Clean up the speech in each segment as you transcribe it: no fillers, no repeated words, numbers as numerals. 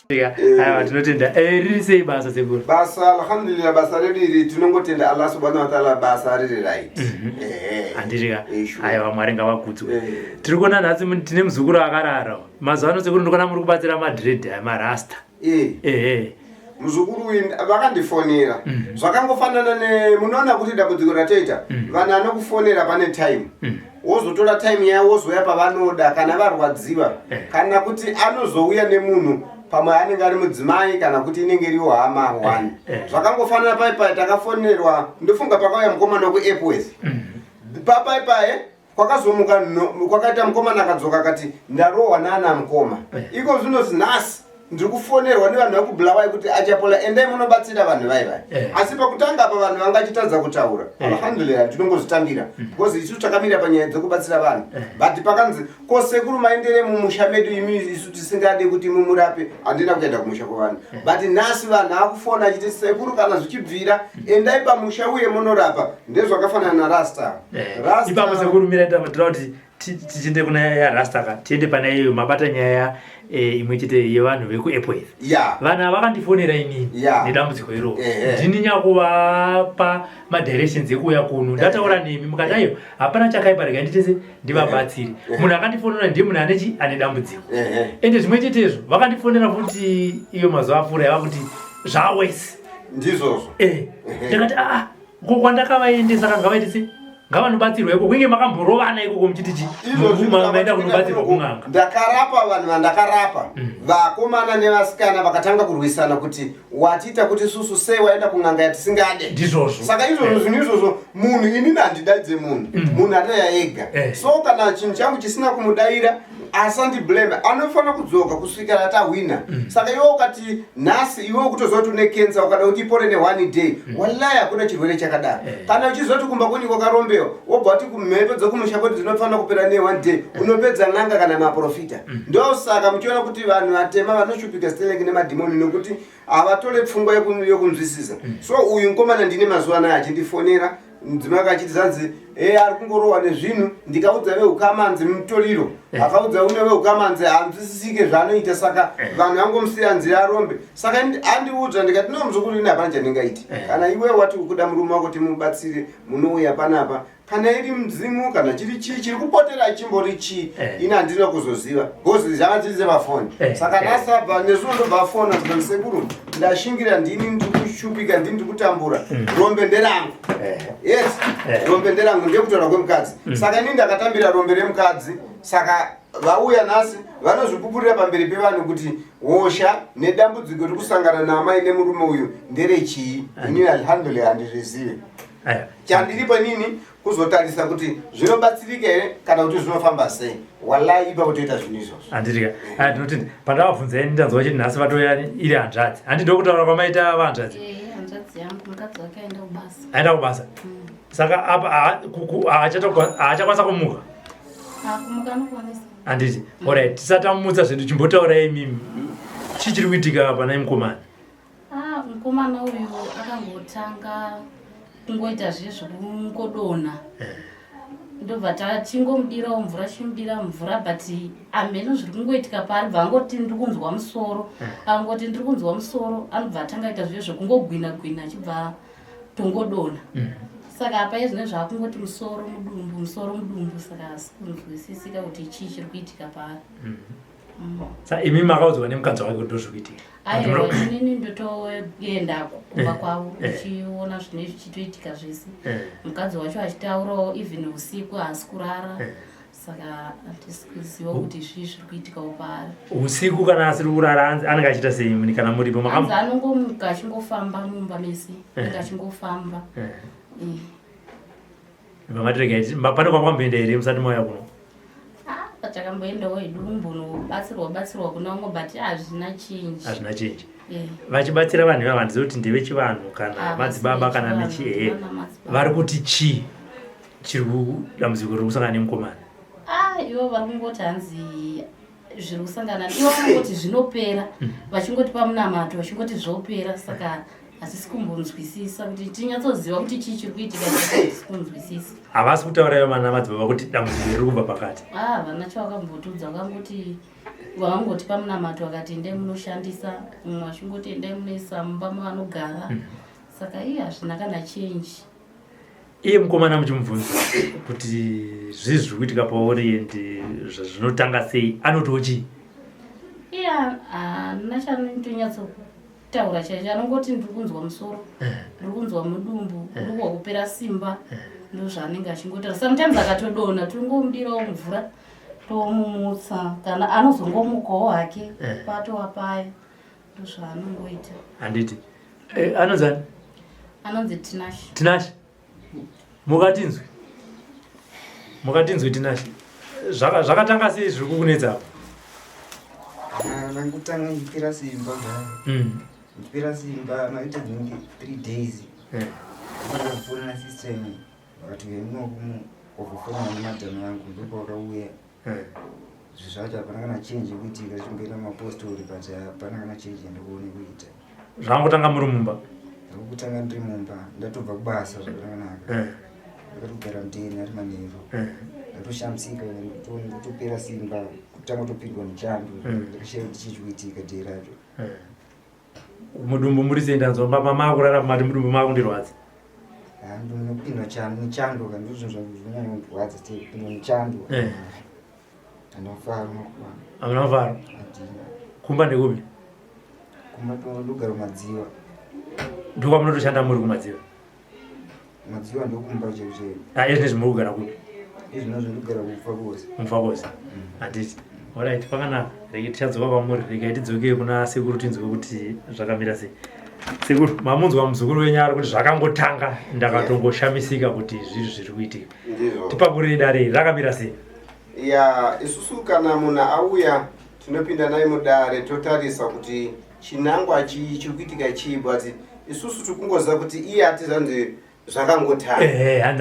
Aiwa, tinotenda. Riri sei basa sekuru? Basa alhamdulillah, basa redu iri tinongotenda Allah subhanahu wa ta'ala, basa riri right. Ehe. Handitika? Sure. Aiwa, Mwari ngavakudzwe. Tiri kuona nhasi tine muzukuru akarara. Mazuva ano sekuru ndikuona muri kubatsira madread aya, marasta. Ehe. Muzukuru uyu vakandifonera. Zvakangofanana ne munoona kuti dambudziko ratoita, vanhu anokufonera pane time, wozotora time yavo, wozoya pavanoda kana varwadziwa, kana kuti anozouya nemunhu, pamwe anenge ari mudzimai kana kuti inenge iriwo hama one. Zvakangofanana pai pai takafonerwa, ndofunga pakauya mukomana wekuApworth papai paye, kwakazomuka kwakaita mukomana akadzoka akati ndarohwa naana mukoma. Iko zvinonzi nhasi ndiri kufonerwa nevanhu vekuBulawayo kuti achapola, endai munobatsira vanhu vai vai. Asi pakutanga apa vanhu vanga achitadza kutaura. Alhamdulillah, tinongozvitambira because isu takamira panyaya dzekubatsira vanhu. But pakanzi ko sekuru maendere mumusha medu imi isu tisingade kuti mumurape, handina kuenda kumusha kwevanhu. But nhasi vanhu akufona achiti sekuru, kana zvichibvira endai pamusha uye munorapa. Ndezvakafanana narasta. Rasta. Ipapo sekuru, mira, toda kuti tichiende kuna yarasta ka, tiende pana iyo mabata nyaya imwe chete yevanhu vekuApworth. Vanhu ava vakandifonera inini nedambudziko iroro. Ndini nyakuvapa madirections ekuuya kuno. Ndataura nemi mukati aiwa, hapana chakaipa, regai nditese ndivabatsiri. Munhu akandifonera ndiye munhu ane chi ane dambudziko. Ende zvimwe chetezvo vakandifonera futi iyo mazuva apfuura yava kuti zvawese. Ndizvozvo. Ndakati aa, ko kwandakavaendesa ka, ngavaite sei, ngavanobatsirwa ikoko. Kunge makamborovana ikoko muchiti chi Izvozvo maenda kunobatsirwa kun'anga. Ndakarapa vanhu vandakarapa, vakomana nevasikana vakatanga kurwisana kuti watiita kuti susu sei waenda kun'anga yatisingade. Ndizvozvo. Saka izvozvo zvinhu izvozvo, munhu inini handidaidze munhu, munhu anoya ega. So kana chinhu changu chisina kumudayira, asandiblame, anofanira kudzoka kusvikira tahwina. Saka iwe ukati nhasi iwe ukutoziva kuti une cancer, ukada kuti ipore neone day, wallahi hakuna chirwere chakadaro. Kana uchiziva kuti kumba kwenyu kwakarombewa, wobva wati kumhepo dzekumusha kwedu dzinofanira kupera neone day, unopedza n'anga kana maprofita. Ndosaka muchiona kuti vanhu vatema vanoshupika stereki nemadhimoni, nekuti havatore pfungwa yokunzwisisa. So uyu mukomana ndine mazuva anaya achindifonera, mudzimai wake achiti zanzi e ari kungorohwa nezvinhu. Ndikaudza veukama anzi mutoriro, akaudza une veukama anzi hanzwisisike zvaanoita. Saka vanhu vangomusiya nzira arombe. Saka andiudza, ndikati no, muzukuru, ini hapana chandingaiti. Kana iwe wati ukuda murume wako timubatsire, munouya panapa. Kana iri mudzimu, kana chiri chii chiri kupotera, chimbori chii, ini handina kuzoziva because zvanga dziri dzemafoni. Saka nhasi abva nezuro, ndobva afona zvikanzi sekuru, ndashingira, ndini ndiri kushupika, ndini ndiri kutambura, rombe nderangu. Yes, rombe nderangu, ndekutaura kwemukadzi. Saka inini ndakatambira rombe remukadzi. Saka vauya nhasi vanozvipupurira pamberi pevanhu kuti hosha nedambudziko riri kusangana naamai nemurume uyu nderechii. Inini alhamdulillah handizvizive. Chandiripo inini kuzotarisa kuti zvinobatsirika here kana kuti zvinofamba sei. Wallahi, ipapo toita zvinhu izvozvo. Handitika? Ndinoti pandavabvunza ini, ndanzwa chiti nhasi vatouya iri hanzvadzi. Handi ndokutaura kwamaita vahanzvadzi? Hanzvadzi yangu, mukadzi wake aenda kubasa. Aenda kubasa. Saka apa haachakwanisa kumuka? Ah, kumuka anokwanisa. Handiti? Alright, tisati tamumutsa zvedu, chimbotaura imimi, chii chiri kuitika pana mukomana? Ah, mukomana uyu akangotanga kungoita zviye zvekungodonha, ndobva tachingomudirawo mvura, chimudira mvura, but amheno zviri kungoitika paari. Bva angoti ndiri kunzwa musoro, angoti ndiri kunzwa musoro, anobva atanga ita zviye zvekungogwina gwina, achibva tongodonha. Saka apa iye zvine zvaakungoti musoro mudumbu, musoro mudumbu. Saka hasi kunzwisisika kuti chii chiri kuitika paari. Sa imi makaudzwa nemukadzi wake kuti ndozviri kuitika? Aiwa, inini ndotoenda kumba kwavo ndichiona zvinenge zvichitoitika zvese. Mukadzi wacho achitaurawo, even usiku haasi kurara. Saka hatisi kuziva kuti zvii zviri kuitikawo paari. Usiku kana asiri kurara anenge achiita sei muni kana muripo? Anzi anongomuka achingofamba mumba mese, anenge achingofamba. Vamatirega pane kwamboenda here musati mauya kuno? Ah, takamboendawo hedu kumbonobatsirwa batsirwa kuna vamwe, but hazvina change. Hazvina change. Vachibatsira vanhu ivava, handizivi kuti ndevechivanhu kana Ah, madzibaba kana vechivanhu, mechi ehe. vana madzibaba. Vari kuti chii chiri kudambudziko riri kusangana nemukomana? Ah, ivo vari kungoti hanzi zviri kusangana ivo vanongoti zvinopera hmm. vachingoti pamunamato vachingoti zvopera saka hatisi kumbonzwisisa kuti tinyatsoziva kuti chii chiri kuitika hatisi kunzwisisa havasi kutaura ivo mana madzibaba kuti dambudziko riri kubva pakati ah, havana chavakambotudza vakangoti vakangoti pamunamato vakati endai munoshandisa mumwe vachingoti endai munoisa mumba mavanogara hmm. saka iye hazvina kana change iye mukomana muchimubvunza kuti zvii zviri kuitika pauri and zvinotanga sei anotiwo chii iye haana chanotonyatsotaura chaicho anongoti ndiri kunzwa musoro eh. ndiri kunzwa mudumbu eh. ndiri kuwa kupera simba eh. ndozvaanenge achingotaura sometimes akatodonha tingomudirawo mvura tomumutsa kana anozongomukawo hake patova paya ndozvaanongoita handiti Eh, anonzi ani? Anonzi Tinashe. Tinashe. Mukatinzwi. Mukatinzwi Tinashe. Zvaka zvakatanga sei zviri kukunetsa apa? Ah, ndangotanga ndipera simba. Mm. Ndipera simba maita dzinenge 3 days. Eh. Ndakafona na sister yangu. Vakati uyai wavafona nemadam yangu ndipo vakauya. Eh. Zvinhu zvacho hapana kana change yekuitika tichimboenda mumapostori but hapana kana change yandikuone kuita. Zvangotanga muri mumba? Zvangotanga ndiri mumba ndatobva kubasa zvakanaka. Eh. Ndakatogara mudeni ari manheru. Eh. Ndatoshamisika ndotopera simba kutanga kutopindwa nechando ndakashaya kuti chii chikuitika day racho. Mudumbu muri sei ndanzwa baba makurara mati mudumbu makundirwadza. Ndinopindwa nechando ka ndozvinhu zvinonyanya kundirwadza te kupindwa nechando. Eh. Handina mufaro makuwana. Hamuna mufaro? Handina. Kumba ndekupi? Kumba ndogara kumadziva. Ndokwamunotoshanda muri kumadziva? Madziva ndokumba chaivo chaivo. Ah, izvi muri kugara kupi? Izvi ndogara kuMufakose. Mufakose. Mm. Handiti. Alright, pakanaka. Rege tichadzoka kwamuri. Regai tidzokee kuna sekuru tinzwe kuti zvakamira sei. Sekuru, mamunzwa muzukuru wenyu ari kuti zvakangotanga ndakatongoshamisika kuti zviri zviri kuitika. Tipakurire dare iri rakamira sei? Ya, isusu kana munhu auya tinopinda naye mudare totarisa kuti chinangwa chii chiri kuitika chii but isusu tiri kungoziva kuti iye ati zvanzi zvakangotanga Ehe,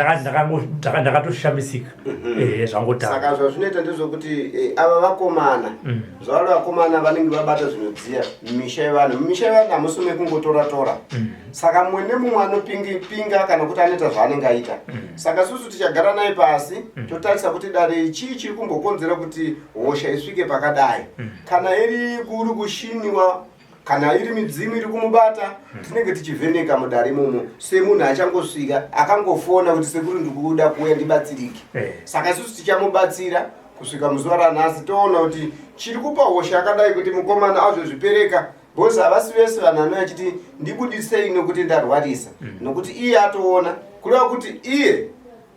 ndakatoshamisika mhm. ehe zvangotanga saka zvazvinoita ndezvekuti eh, ava vakomana mm. zvavari vakomana vanenge vabata zvinodziya mumisha yevanhu mumisha yevanhu hamusi mekungotora tora mm. saka mumwe nemumwe anopinga kana kuti anoita zvaanenge aita mm. saka susu tichagara naye pasi totarisa kuti dare chii chiri kumbokonzera kuti hosha isvike pakadai kana iri kuri kushiniwa kana iri midzimu iri kumubata hmm. tinenge tichivheneka mudare imomo semunhu achangosvika akangofona kuti sekuru ndikuda kuuya ndibatsirike eh. saka isusu tichamubatsira kusvika muzuva ranhasi toona kuti chiri kupa hosha yakadai kuti mukomana azozvipereka bcause havasi vese vanhu anouya achiti ndibudisei nokuti ndarwarisa hmm. nokuti iye atoona kureva kuti iye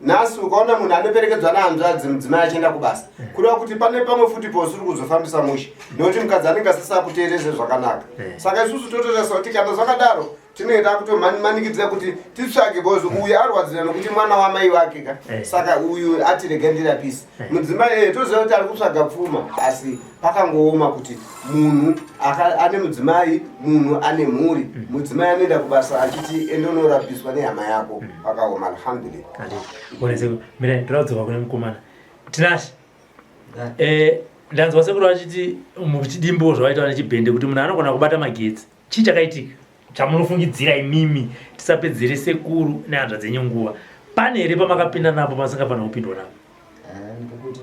Nhasi ukaona munhu anoperekedzwa nehanzvadzi mudzimai achienda kubasa eh. kureva kuti pane pamwe futi pausiri kuzofambisa mushe nekuti mukadzi anenge asisa kuteereze zvakanaka eh. saka isusu tototarisa kuti kana zvakadaro tinenge takutomanikidzira kuti titsvage bcause uyu arwadzira nokuti mwana wamai vake ka eh. saka uyu ati rega ndirapise mudzimai ee toziva kuti ari kutsvaga pfuma asi pakangooma kuti munhu ane mudzimai munhu ane mhuri mm. mudzimai anoenda kubasa achiti endonorapiswa nehama yako mm. pakaoma alhamdulillah mira ndoda kudzoka kune mukomana tinashe eh, ndanzwa sekuru vachiti muchidimbuwo zvavaita nechibhende kuti munhu anogona kubata magetsi chii chakaitika chamunofungidzira imimi tisapedzere sekuru nehanzva dzenyu nguva pane here pamakapinda napo pasingafanira kupindwa napo ndikuti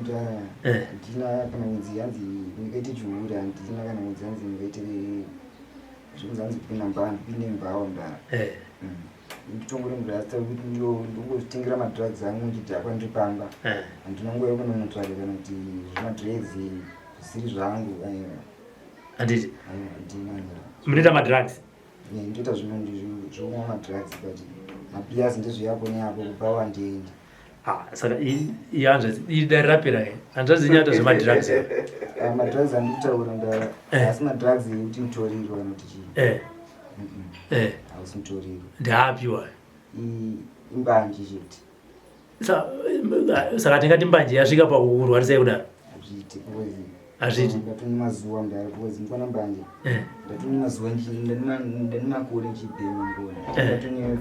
eh. ndina kana kunzi hanzi ndikaite chihure handina kana kunzi hanzi ndikaite zvekunzi hanzi kupinda mbaa ndipinde mbaa mdara eh. mm. nditongori murasta kuti ndongozvitengera madrugs angu ndichidhakwa ndiri pamba eh. handina nguva yekunonotsvaka kana kuti zvemadrugs zvisiri zvangu handiti munoita madrugs ndoita zvekumwa madrugs but mabias ndezveapo neapo kubva wandiendi ah, saka ihanzvadzi idare rapera e hanzvadzi inyata zvemadrugs ah, madrugs andikutaura nda eh. asi madrugs ekuti mutoriro kana kuti chii eh. eh. hausi mutoriro ndaapiwa imbanje chete saka tingati mbanje yasvika pakukurwarisai kudaro hazviiti hazviiti ndatone mazuva mudaro because ndikwana mbanje eh. ndatone mazuva ndane makore ndichibhema ngona eh. ndatone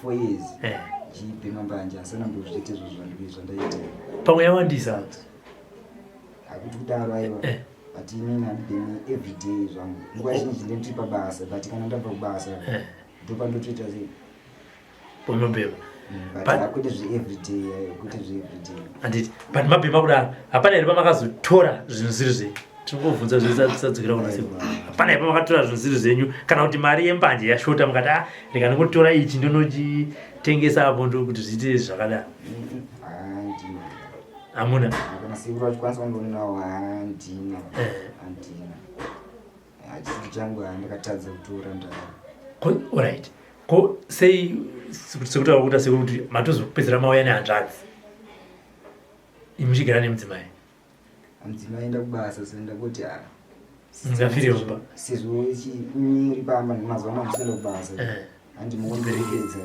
four years eh. ndichibhema mbanje asi anambozviita izvo zvandaita pamwe yawandisa hakuti kudaro aiwa But inini handibhemi everyday zvangu. Nguva oh. zhinji ndendiri pabasa but kana ndabva kubasa eh. ndopandotoita sei unobhema mm, but kwete zveeveryday eh, kwete zveeveryday handiti but mabhema kudaro hapana here pamakazotora zvinhu zviri zvenyu tinongovhunza zvisadzokera kuna sekuru hapana here pamakatora zvinhu zviri zvenyu kana kuti mari yembanje yashota mukati a ah, rega ndingotora ichi ndonochitengesa apo ndokuti zviite zvakadaro hamuna kana sekuru vachikwanisa kundoonawo handina eh. handina hachisi changu handakatadza kutora ndaa orit ko sei sekutaura kuita sekuru kuti matozopedzera mauya nehanzvadzi imi muchigara nemudzimai mudzimai enda kubasa so ndakuti ah, mungafire mumba sezvo muri pamba nemazuva ano muchienda kubasa eh. handi muondiperekedza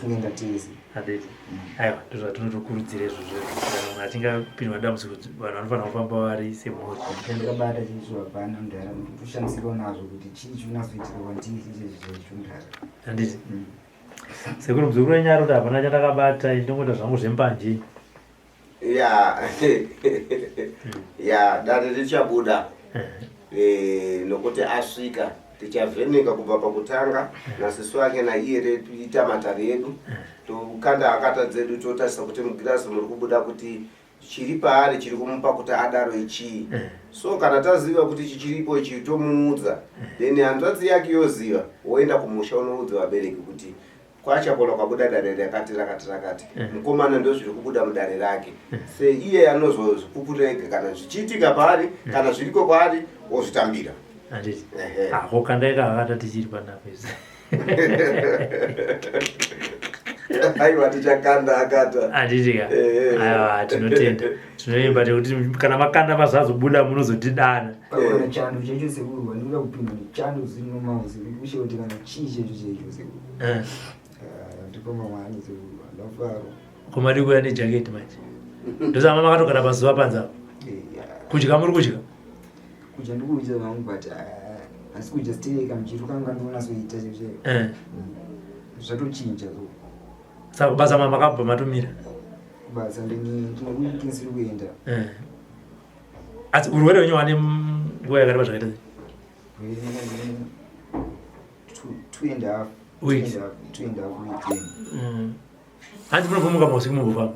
toenda tese handiti mm. aiwa ndozvatinotokurudzira izvozvo kana munhu achinge apindwa dambudziko vanhu vanofanira kufamba vari semhuri ndakabata chicho hapana mudhara toshamisikawo nazvo kuti chii chinonazoitika kwandiri ichezvi chaicho mudhara handiti mm. sekuru muzukuru wenyu ari kuti hapana chandakabata ndinongoita zvangu zvembanje ya ya dare richabuda eh, nokuti asvika tichavheneka kubva pakutanga nasisi wake naiye toita matare edu tokanda hakata dzedu totarisa kuti mugirazi muri kubuda kuti chiri paari chiri kumupa kuti adaro ichii so kana taziva kuti chichiripo ichi tomuudza then hanzvadzi yake yoziva woenda kumusha unoudza vabereki kuti kwachapola kwabuda dare rakati rakati rakati eh. mukomana ndozviri kubuda mudare rake eh. se iye anozozvipupurira ega kana zvichiitika paari eh. kana zviriko kwaari ozvitambira handiti ako kandai kakakata tichiri panapa izvi aiwa tichakanda akata handiti ka aiwa tinotenda tinoimba tekuti kana makanda mazazobuda munozotidana Kana chando chaicho sekuru wandikuda kupindwa nechando zino mauzi kushe kuti kana chii chaicho chaicho sekuru. Eh. Ah, ndipo mawani sekuru ndafaro. Komadi kuya nejacket manje. Ndosama makatogara pazuva panze apo. Kudya muri kudya? Kudya ndikudya zvangu but ah, asi kudya stereka mchiro kanga ndonatsoita chaicho. Eh. Mm. Zvatochinja so. Saka kubasa makabva matomira? Kubasa ndini ndinokuti ndisiri kuenda. Eh. Asi urwere hwenyu hwane nguva yakareba zvakaita sei? Weeks. Mm. Hanzi munopomuka mausiku mumbofamba?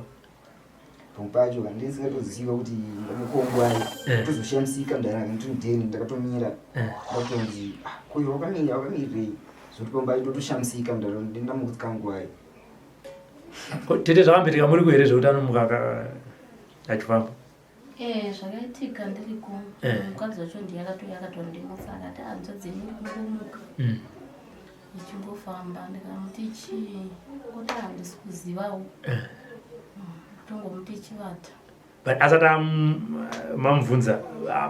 Pamwe pacho kana ndisingatoziva kuti ndamukongwai eh. tozoshamisika ndaranga nditondeni ndakatomira eh. ndakutonzi ah, koyo wakamira wakamirirei zvoti pamwe pacho ndotoshamisika ndaranga ndamukangwai tete zvakamboitika muri kuhere zvekuti anomuka achifamba Eh, zvakaitika ndiriko eh. mukadzi wacho ndiye akatouya akatondimutsa akati hanzvadzi yenyu iri kungomuka mm. ichingofamba ndikamuti chii kuti handisi kuzivawo eh. mm, tongomuti chivata but asati mamubvunza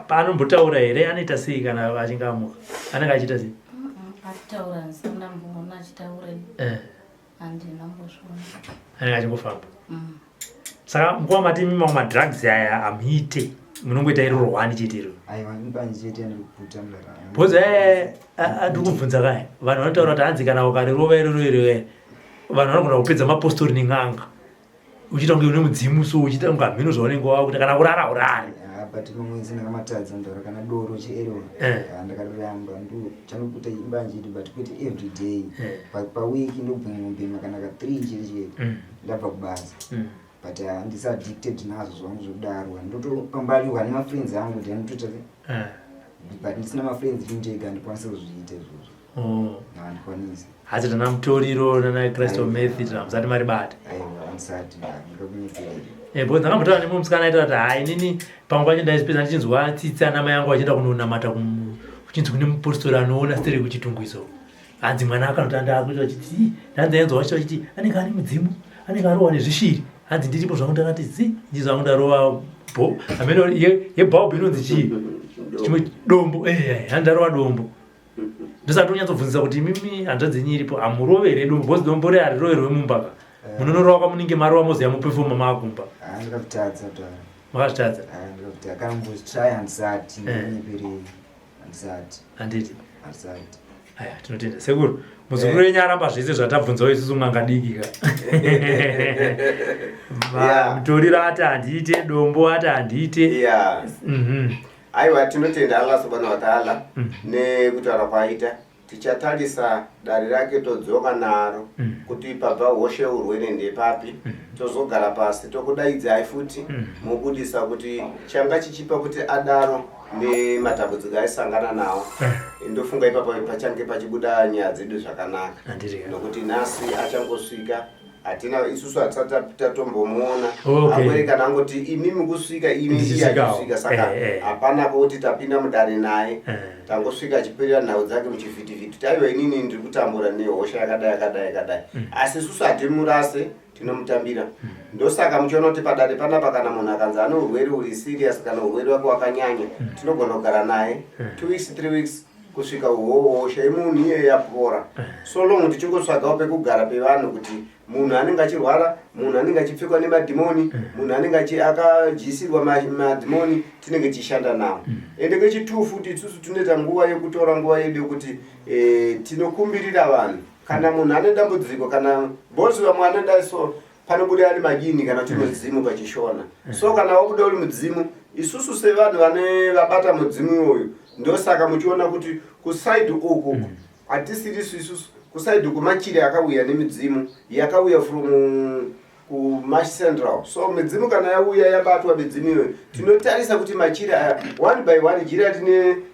paanombotaura here anoita sei kana achinge amuka anenge achiita sei achitaura handisati ndamboona achitaura handina mbozviona anenge achingofamba mm. Saka mukoma mati imi mamwe madrugs aya hamuite munongoita iro rwani chete iro. Aiwa imbanje chete yandiri mudara. Because eh ndiri kubvunza kai vanhu vanotaura kuti hanzi kana ukarirova iroro iro eh vanhu vanogona kupedza mapostori nen'anga uchiita kunge une mudzimu so uchiita kunge hamhino zvaunenge wakuita kana kurara urari. Ah, but mamwe ese ndakamatadza mudara kana doro cheero eh. ah, ndakariramba ndo chandokuita imbanje chete but kwete every day eh. paweek ndobvuma kana ka 3 chete chete. Mm. Ndabva kubasa mm. but eh, handisi uh, addicted nazvo zvangu zvekudaro ndotopambarirwa nemafriends angu kuti anditoita eh. but ndisina mafriends ndini ndega handikwanisi kuzviita izvozvo oh. handikwanisi hati tana mutoriro nana crystal meth tana musati maribata aiwa handisati ndikakunyepera eh, because ndakambotaura nemumwe musikana aita kuti hai inini pamwe pacho ndaizipedza ndichinzwa tsitsi ana mai angu vachienda kunonamata kuchinzi kune mupostori anoona stere kuchitungwizo Hanzi mwana akanotanda akuita achiti hanzi ainzwa vachita vachiti anenge ane mudzimu anenge arohwa nezvishiri hanzi ndiripo zvangu ndakati zi ndizvo zvangu ndarova bo ameno yebulb inonzi chii chimwe dombo eh, eh hanzi ndarova dombo ndosati tonyatsobvunzisa kuti imimi hanzvadzi yenyu iripo hamurove here dombo because dombo re hariroverwe mumba ka eh. munonorova kwamunenge marova moziva mupefoma maakumba ndakazvitadza makazvitadza kana mbozvitry handisati ndinyeperei handisati handiti handisati aya tinotenda sekuru muzukuru wenyu eh. aramba zvese zvatabvunzawo isusu n'anga diki ka mutoriro ati handiite dombo ati handiite mhm. Aiwa, tinotenda Allah subhanahu wa ta'ala nekutaura kwaaita. Tichatarisa dare rake todzoka naro kuti pabva hosha yeurwere ndepapi. Tozogara pasi tokudaidzai futi mobudisa kuti changa chichipa kuti adaro nematambudziko aisangana nawo. Ndofunga ipapo pachange pachibuda nyaya dzedu zvakanaka. Handiti ka. Nokuti nhasi achangosvika, hatina isusu hatisati tatombomuona. Okay. Angori kana angoti imimi kusvika imi iye Ndichisvikawo. achisvika, saka hapana pokuti tapinda mudare naye. Tangosvika achipirira nhau dzake muchivhitivhiti kuti aiwa, inini ndiri kutambura nehosha yakadai yakadai yakadai, asi isusu hatimurase, tinomutambira. Ndosaka muchiona kuti padare panapa kana munhu akanzi ane urwere uri serious kana urwere wake wakanyanya, tinogona kugara naye 2 weeks, 3 weeks, kusvika uhoho hosha yemunhu iyeyo yapora. So long tichingotsvagawo pekugara pevanhu kuti munhu anenge achirwara, munhu anenge achipfekwa nemadhimoni, munhu anenge akadyisirwa madhimoni, tinenge tichishanda nawo. Ende kechi2 futi, isusu tinoita nguva yekutora nguva yedu yekuti tinokumbirira vanhu. Kana munhu ane dambudziko, kana bosi vamwe anoda, so panobuda ari madini kana kuti mudzimu pachishona. So kana wabuda uri mudzimu, isusu sevanhu vane vabata mudzimu iwoyu, ndosaka muchiona kuti kuside uku hatisirisu isusu. Kuside uku machiri akauya nemidzimu yakauya from kuMash Central. So midzimu kana yauya yabatwa midzimu iyoyo, tinotarisa kuti machira aya one by one, jira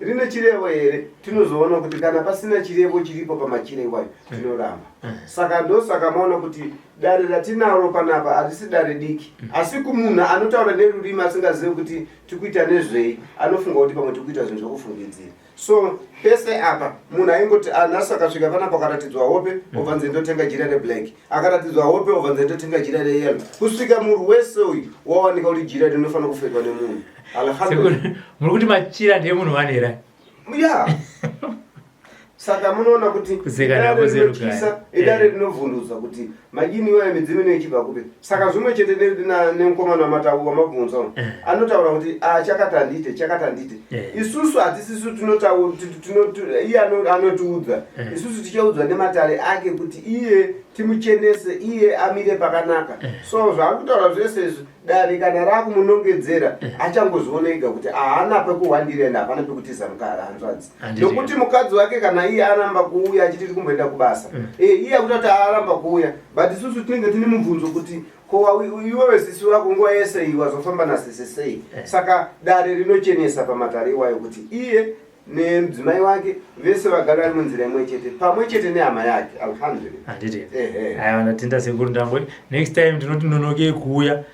rine chirevo here. Tinozoona kuti kana pasina chirevo chiripo pamachira iwayo, tinoramba. Saka ndosaka maona kuti dare ratinaro panapa harisi dare diki, asi kumunhu anotaura nerurimi asingazivi kuti tikuita nezvei, anofunga kuti pamwe tikuita zvinhu zvokufungidzira. So pese apa munhu aingoti, "Ah, nhasi akasvika panapa akaratidzwa hope, obva nze ndotenga jira reblack, akaratidzwa hope, obva nze ndotenga jira reyellow," kusvika munhu wese uyu wawanika kuti jira rinofanira kupfekwa nemunhu. Alhamdulillah. Sekuru, muri kuti machira ndemunhu one here? Ya, saka munoona kuti Kuseka idare nako zeru rinotyisa, kaya. idare rinovhundutsa kuti madini iwayo, midzimu ino ichibva kupi. Saka zvimwe chete nemukomana wamabvunza uyu. Anotaura kuti, "Ah, chakati handite, chakati handite." Isusu hatisisu tinotaura, iye anotiudza. Isusu tichaudzwa nematare ake kuti iye timuchenese, iye amire pakanaka. So zvaari kutaura zvese izvi, dare kana raakumunongedzera, achangozviona ega kuti haana pekuhwandira ende hapana pekutiza hanzvadzi. Handiti. Nokuti mukadzi wake kana iye aramba kuuya achiti tiri kumboenda kubasa, iye akuti kuti aramba kuuya, but isusu tinenge tine mubvunzo kuti ko iwewe sisi wako nguva yese iyi wazofamba nasisi sei? Saka dare rinochenesa pamatare iwayo kuti iye nemudzimai wake vese vagare vari munzira imwe chete, pamwe chete nehama yake. Alhamdulillah. Handiti. Ehe. Aiwa, ndatenda sekuru. Ndango next time ndinoti nonokei kuuya.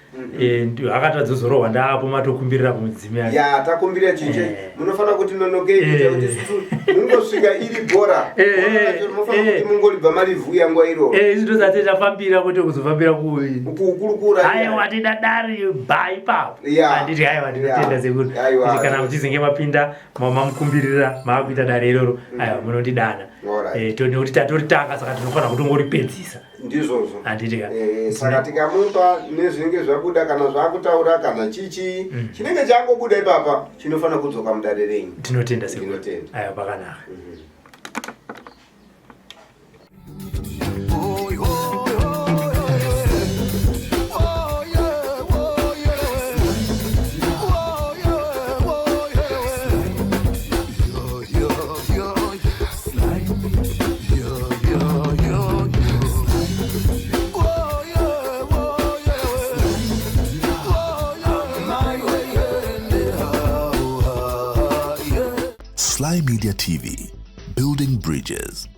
Akatadzozorohwa ndaapo matokumbirira kumudzimu yake. Ya, takumbira chinche. Munofanira kuti nonokei kuita kuti isusu mungosvika iri bhora. Bhora racho munofanira kuti mungoribva marivhuya nguva iroro. Isu ndozati tafambira kwete kuzofambira ku Kukurukura. Aiwa, tida dare bha ipapo. Handiti. Aiwa, ndinotenda sekuru. Aiwa. Kuti kana muchizinge mapinda mamukumbirira maakuita dare iroro, aiwa, munondidana. Alright. Nekuti tatoritanga, saka tinofanira kutongoripedzisa. Ndizvozvo. Handiti ka? Saka tikamupa nezvinenge zvabuda, kana zvakutaura kana chichi chinenge changobuda ipapa, chinofanira kudzoka mudare renyu. Tinotenda sekuru. Ndinotenda. Aiwa, pakanaka. Oh, oh, oh, oh, yeah, oh, yeah. Oh, yeah, oh, yeah. Yo, yo, yo. Yo, yo, yo, yo. Oh, yeah, oh, yeah. Oh, yeah. My way, yeah. Sly Media TV, building bridges.